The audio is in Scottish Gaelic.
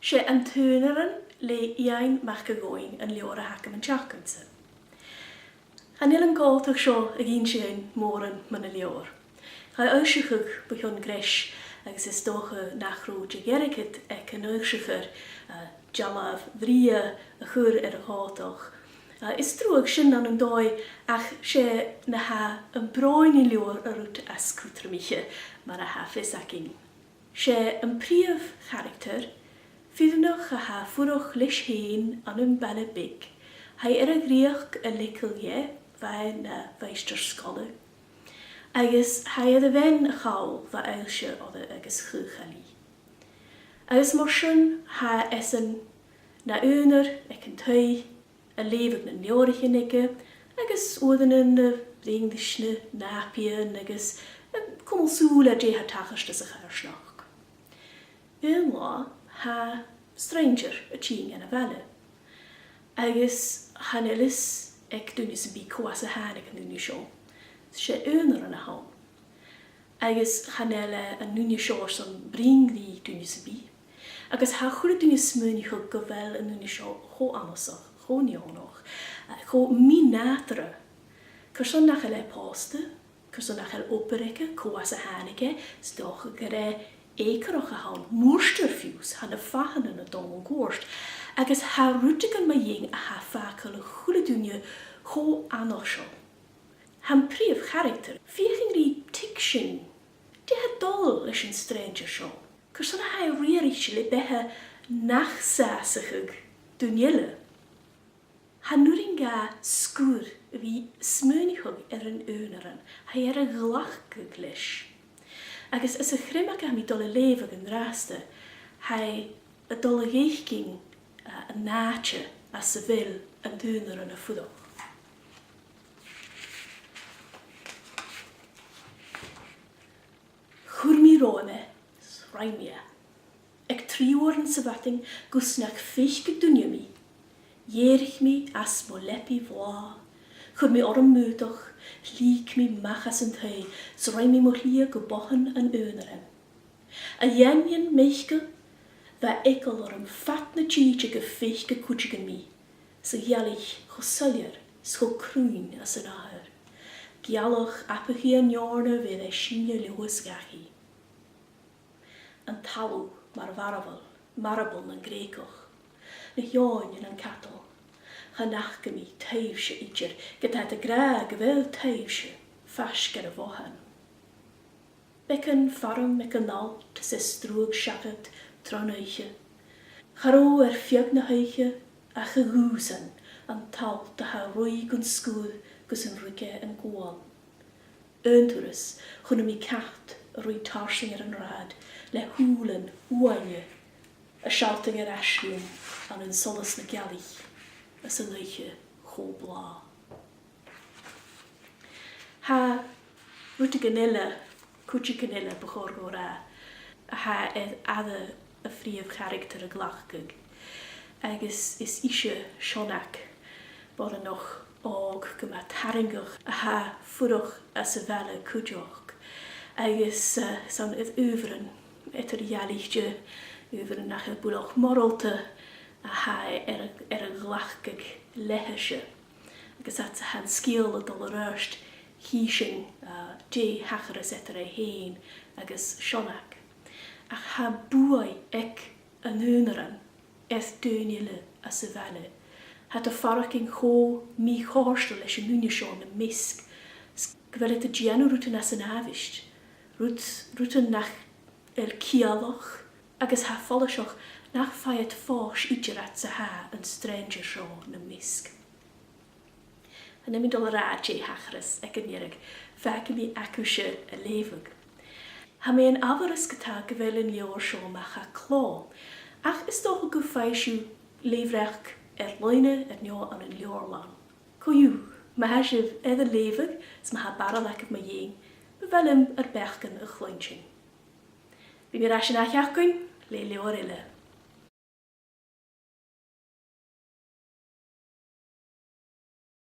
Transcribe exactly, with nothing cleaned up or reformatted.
'S e An t-Aonaran le Iain Mac a' Ghobhainn an leabhar a th' agam an t-seachdain-sa. Chan eil an còmhdach seo ag innse dhuinn mòran mun an leabhar. Chaidh fhoillseachadh bho chionn greis agus is dòcha nach robh de dh'airgead aig an fhoillsichear, eh, dealbh bhrèagha a chur air a' chòmhdach. Eh, is truagh sin ann an dòigh, ach 's e na tha am broinn an leabhair an rud as cudromaiche mar a tha fios againn. 'S e am prìomh charactar fireannach a tha a' fuireach leis fhèin ann am baile beag. Tha e air a dhreuchd a leigeil dheth, bha e na mhaighstir-sgoile, agus tha e air a bhean a chall bha aillse oirre agus chaochail i. Agus mar sin tha esan na aonar aig an taigh, a' leughadh nan leabhraichean aige, agus uaireannan a' bruidhinn ris na nàbaidhean agus, eh, a' cumail sùil air dè tha a' tachairt sa choimhearsnachd. Aon latha tha stranger a' tighinn dhan a' bhaile, agus chan eil fhios aig duine sam bith cò às a thàinig an duine seo. 'S e aonaran a th' ann. Agus chan eil, eh, an duine seo airson bruidhinn ri duine sam bith. Agus tha a h-uile duine a' smaoineachadh gu bheil an duine seo cho annasach, cho neònach, eh, cho mì-nàdarra. Carson nach eil e pòsta, carson nach eil obair aige, cò às a thàinig e, 's dòcha gur e eucorach a th' ann, murtair fiù 's, tha na fathannan a' dol mun cuairt. Agus tha rudeigin mu dheidhinn a tha a' fàgail a h-uile duine cho annasach. Tha am prìomh charactar a' feuchainn ri tuigsinn dè tha dol leis an stranger seo. Carson a tha e riaraichte le beatha nach sàsaicheadh duine eile. Chan urrainn dha sgur a bhith a' smaoineachadh air an aonaran, tha e air a ghlacadh leis. Agus anns a' chriomag a tha mi a' dol a leughadh an-dràsta, tha e a' dol a dh'fhaicinn, eh, an àite anns a bheil an t-aonaran a' fuireach. Chuir mi romham e, 's rinn mi e. Aig trì uairean sa mhadainn gus nach fhaiceadh duine mi, dh'èirich mi às mo leabaidh bhlàth, chuir mi orm m' aodach, shlìc mi a-mach às an taigh, 's rinn mi mo shlighe gu bothan an aonarain. A dh'aindeoin m' fhaicinn, bha eagal orm fad na tìde gum faiceadh cuideigin mi, 's a' ghealaich cho soilleir 's cho cruinn anns an adhar. Gealach abachaidh an eòrna a bha air a sìneadh leotha 's dhachaigh. An talamh mar mharbal, marbal nan Greugach, na h-eòin nan cadal. Chan fhaca mi taibhse idir, ged a tha iad ag ràdh gu bheil taibhse faisg air a' bhothan. Beagan faram aig an allt 's e a' sruthadh seachad tron oidhche. Cha robh air feadh na h-oidhche ach a dhùsan an t-allt a tha a' ruith gun sgur gus an ruig e an gual. Aon turas chunnaic mi cat a' ruith tarsainn air an rathad le shùilean uaine a' sealltainn air ais rium ann an solas na gealaich anns an oidhche cho blàth. Tha rudeigin eile, cuideigin eile, bu chòir dhomh ràdh, a tha air aire a' phrìomh charactar a ghlacadh, agus is ise Seonag, boireannach òg gu math tarraingeach a tha a' fuireach anns a' bhaile cuideachd, agus, eh, 's ann air adhbharan eadar-dhealaichte, adhbharan nach eil buileach moralta, a tha e air, air a ghlacadh leatha-se. Agus fhad 's a tha an sgeul a' dol air adhart, chì sinn, eh, dè thachras eadar e fhèin agus Seonag. Ach tha buaidh aig an aonaran air daoine eile anns a' bhaile. Tha iad a' faireachdainn cho mì-chofhurtail leis an duine seo nam measg, 's gu bheil iad a' dèanamh rudan às an àbhaist, rud, rudan nach eil ciallach, agus tha e follaiseach nach fhaigh iad fois idir fhad 's a tha an stranger seo nam measg. Chan eil mi a' dol a ràdh dè thachras aig an deireadh, fàgaidh mi agaibhse a leughadh. Tha mi an amharas ge-tà gu bheil an leabhar seo a-mach à clò, ach is dòcha gum faigh sibh lethbhreac air-loidhne air neo ann an leabharlann. Co-dhiù, ma tha sibh air a leughadh, 's ma tha barail agaibh mu dheidhinn, bu mhath leam ur beachdan a chluinntinn. Bidh mi air ais an ath-sheachdain le leabhar eile.